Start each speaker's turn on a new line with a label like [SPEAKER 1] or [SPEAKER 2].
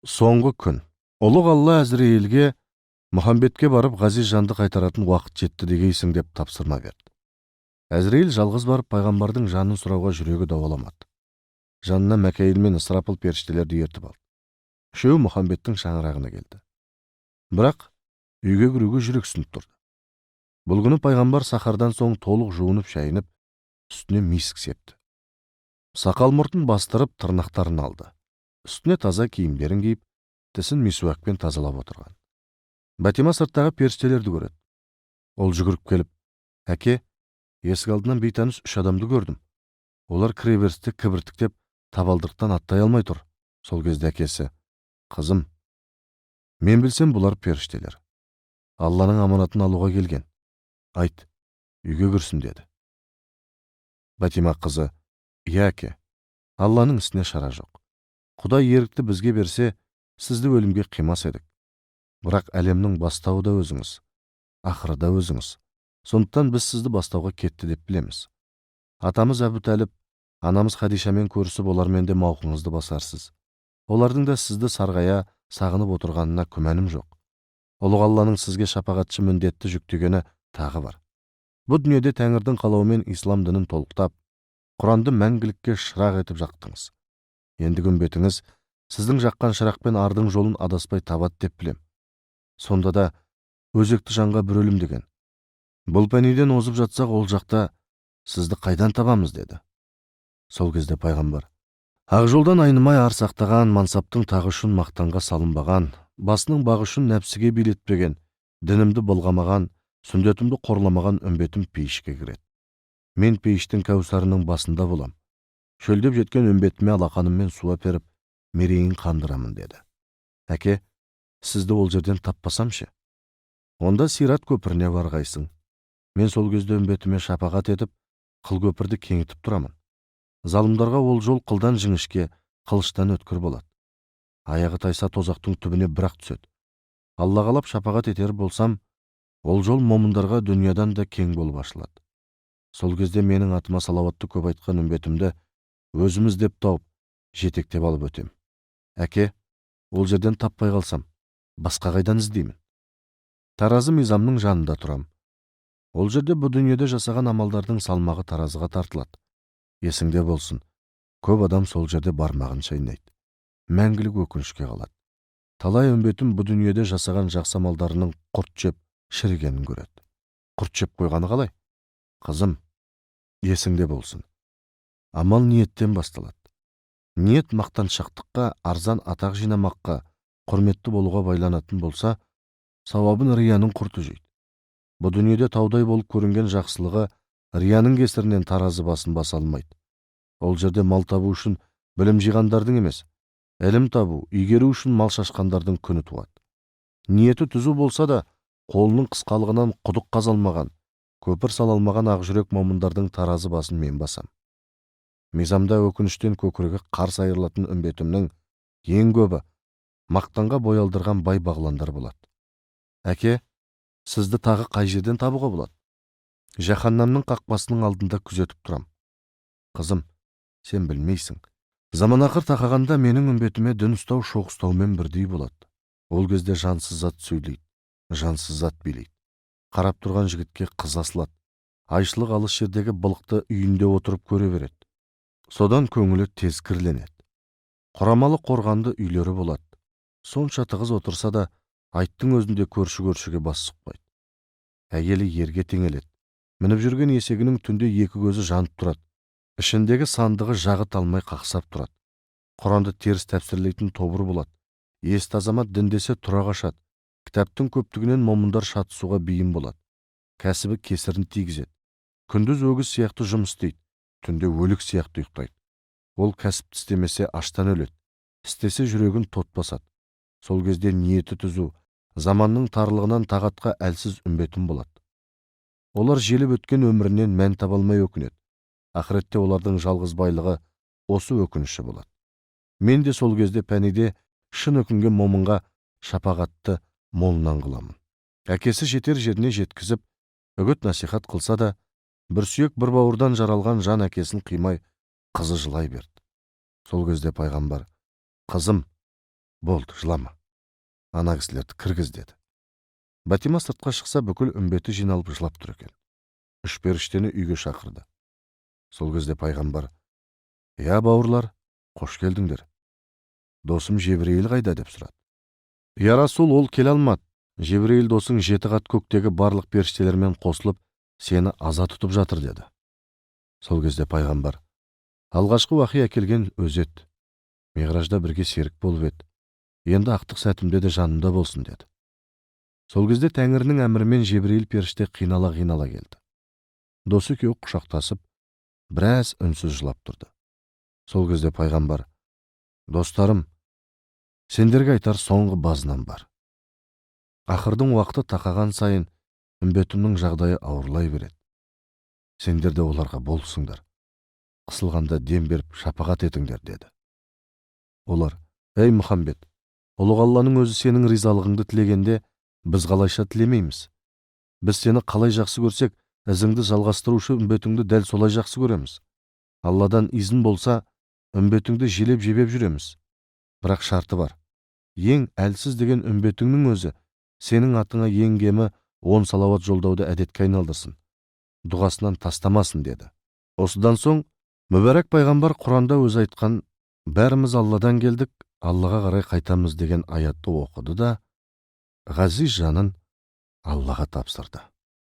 [SPEAKER 1] Соңғы күн. Ұлық Алла Әзірейілге: «Мұхамбетке барып, ғазиз жанды қайтаратын уақыт жетті дегейсің», – деп тапсырма берді. Әзірейіл жалғыз барып, пайғамбардың жанын сұрауға жүрегі дауаламады. Жанына Мәкәйіл мен Ысырапыл періштелерді ертіп алды. Үшеуі Мұхамбеттің шаңырағына келді. Бірақ үйге кіруге жүрексініп тұрды. Бұл күні пайғамбар сахардан соң толық жуынып, шайынып, үстіне миск септі. Сақал мұртын бастырып, тырнақтарын алды. Үстіне таза киімдерін киіп, тісін мисуакпен тазалап отырған. Бәтима сырттағы періштелерді көреді. Ол жүгіріп келіп: «Әке, есік алдынан бейтаныс үш адамды көрдім. Олар кіреберісте кібіртіктеп, табалдырықтан аттай алмай тұр». Сол кезде әкесі: «Қызым, мен білсем, бұлар періштелер. Алланың аманатын алуға келген. Айт, үйге кірсін», – деді. Бәтима қызы: «Иә, әке, Алланың ісіне шара жоқ. Құдай ерікті бізге берсе, сізді өлімге қимас едік. Бірақ әлемнің бастауы да өзіңіз, ақыры да өзіңіз. Сондықтан біз сізді бастауға кетті деп білеміз. Атамыз Әбу Тәліп, анамыз Хадишамен көрісіп, олармен де мауқыңызды басарсыз. Олардың да сізді сарғая сағынып отырғанына күмәнім жоқ. Ұлық Алланың сізге шапағатшы міндетті жүктегені тағы бар. Бұ дүниеде Тәңірдің қалауымен ислам дінін толықтап, Құранды мәңгілікке шырақ етіп жақтыңыз. Ендігі үмбетіңіз сіздің жаққан шырақпен ардың жолын адаспай табады деп білем. Сонда да өзекті жанға бір өлім деген. Бұл пәниден озып жатсақ, ол жақта сізді қайдан табамыз?» – деді. Сол кезде пайғамбар: «Ақ жолдан айнымай ар сақтаған, мансаптың тағы үшін мақтанға салынбаған, басының бағы үшін нәпсіге билетпеген, дінімді былғамаған, сүндетімді қорламаған үмбетім пейішке кіреді. Мен пейіштің кәусарының басында болам. Шөлдеп жеткен үмбетіме алақаныммен су әперіп, мерейін қандырамын», – деді. «Әке, сізді ол жерден таппасам ше?» «Онда Сират көпіріне барғайсың. Мен сол кезде үмбетіме шапағат етіп, қыл көпірді кеңітіп тұрамын. Залымдарға ол жол қылдан жіңішке, қылыштан өткір болады. Аяғы тайса, тозақтың түбіне бірақ түседі. Алла қалап, шапағат етер болсам, ол жол момындарға дүниядан да кең болып ашылады. Сол кезде менің атыма салауатты көп айтқан үмбетімді өзім іздеп тауып, жетектеп алып өтем». «Әке, ол жерден таппай қалсам, басқа қайдан іздеймін?» «Таразы мизамның жанында тұрам. Ол жерде бұ дүниеде жасаған амалдардың салмағы таразыға тартылады. Есіңде болсын, көп адам сол жерде бармағын шайнайды, мәңгілік өкінішке қалады. Талай үмбетім бұ дүниеде жасаған жақсы амалдарының құрт жеп шірігенін көреді». «Құрт жеп қойғаны қалай?» «Қызым, есіңде болсын, амал ниеттен басталады. Ниет мақтаншақтыққа, арзан атақ жинамаққа, құрметті болуға байланатын болса, сауабын рияның құрты жейді. Бұ дүниеде таудай болып көрінген жақсылығы рияның кесірінен таразы басын баса алмайды. Ол жерде мал табу үшін білім жиғандардың емес, ілім табу, игеру үшін мал шашқандардың күні туады. Ниеті түзу болса да, қолының қысқалығынан құдық қаза алмаған, көпір сала алмаған ақжүрек момындардың таразы басын мен басам. Мизамда өкініштен көкірегі қарс айырылатын үмбетімнің ең көбі мақтанға бой алдырған бай бағландар болады». «Әке, сізді тағы қай жерден табуға болады?» «Жаһаннамның қақпасының алдында күзетіп тұрам». «Қызым, сен білмейсің. Заман ақыр тақағанда менің үмбетіме дін ұстау шоқ ұстаумен бірдей болады. Ол кезде жансыз зат сөйлейді, жансыз зат билейді. Қарап тұрған жігітке қыз асылады. Айшылық алыс жердегі былықты үйінде отырып көре береді. Содан көңілі тез кірленеді. Құрамалы қорғанды үйлері болады. Сонша тығыз отырса да, айттың өзінде көрші көршіге бас сұқпайды. Әйелі ерге теңеледі. Мініп жүрген есегінің түнде екі көзі жанып тұрады. Ішіндегі сандығы жағы талмай қақсап тұрады. Құранды теріс тәпсірлейтін тобыр болады. Есті азамат діндесе тұра қашады. Кітаптың көптігінен момындар шатысуға бейім болады. Кәсібі кесірін тигізеді. Күндіз өгіз сияқты жұмыс істейді, түнде өлік сияқты ұйықтайды. Ол кәсіпті істемесе, аштан өледі, істесе, жүрегін тот басады. Сол кезде ниеті түзу, заманның тарлығынан тағатқа әлсіз үмбетім болады. Олар желіп өткен өмірінен мән таба алмай өкінеді. Ақыретте олардың жалғыз байлығы осы өкініші болады. Мен де сол кезде пәниде шын өкінген момынға шапағатты молынан қыламын». Әкесі жетер жеріне жеткізіп, үгіт насихат қылса да, бір сүйек, бір бауырдан жаралған жан әкесін қимай, қызы жылай берді. Сол кезде пайғамбар: «Қызым, Болды, жылама, ана кісілерді кіргіз, деді. Бәтима сыртқа шықса, бүкіл үмбеті жиналып жылап тұр екен. Үш періштені үйге шақырды. Сол кезде пайғамбар: «Я, бауырлар, қош келдіңдер. Досым Жебірейіл қайда?» деп сұрады. «Я Расул, ол келе алмады. Жебірейіл досың 7 қат көктегі барлық періштелермен қосылып, сені аза тұтып жатыр», деді. Сол кезде пайғамбар: «Алғашқы уахи әкелген өзі еді. Миғражда бірге серік болып еді. Енді ақтық сәтімде де жанымда болсын», деді. Сол кезде Тәңірінің әмірімен Жебірейіл періште қинала-қинала келді. Досы екеуі құшақтасып, біраз үнсіз жылап тұрды. Сол кезде пайғамбар: «Достарым, сендерге айтар соңғы базынам бар. Ақырдың уақыты тақаған сайын үмбетімнің жағдайы ауырлай береді. Сендер де оларға болсыңдар. Қысылғанда дем беріп шапағат етіңдер», деді. Олар: «Ей, Мұхаммед, ұлық Алланың өзі сенің ризалығыңды тілегенде, біз қалайша тілемейміз? Біз сені қалай жақсы көрсек, ізіңді жалғастырушы үмбетіңді дәл солай жақсы көреміз. Алладан изін болса, үмбетіңді желеп-жебеп жүреміз. Бірақ шарты бар. Ең әлсіз деген үмбетіңнің өзі сенің атыңа ең кемі 10 салауат жолдауды әдетке айналдырсын. Дұғасынан тастамасын», деді. Осыдан соң мүбәрәк пайғамбар Құранда өзі айтқан «Бәріміз Алладан келдік, Аллаға қарай қайтамыз» деген аятты оқыды да, ғазиз жанын Аллаға тапсырды.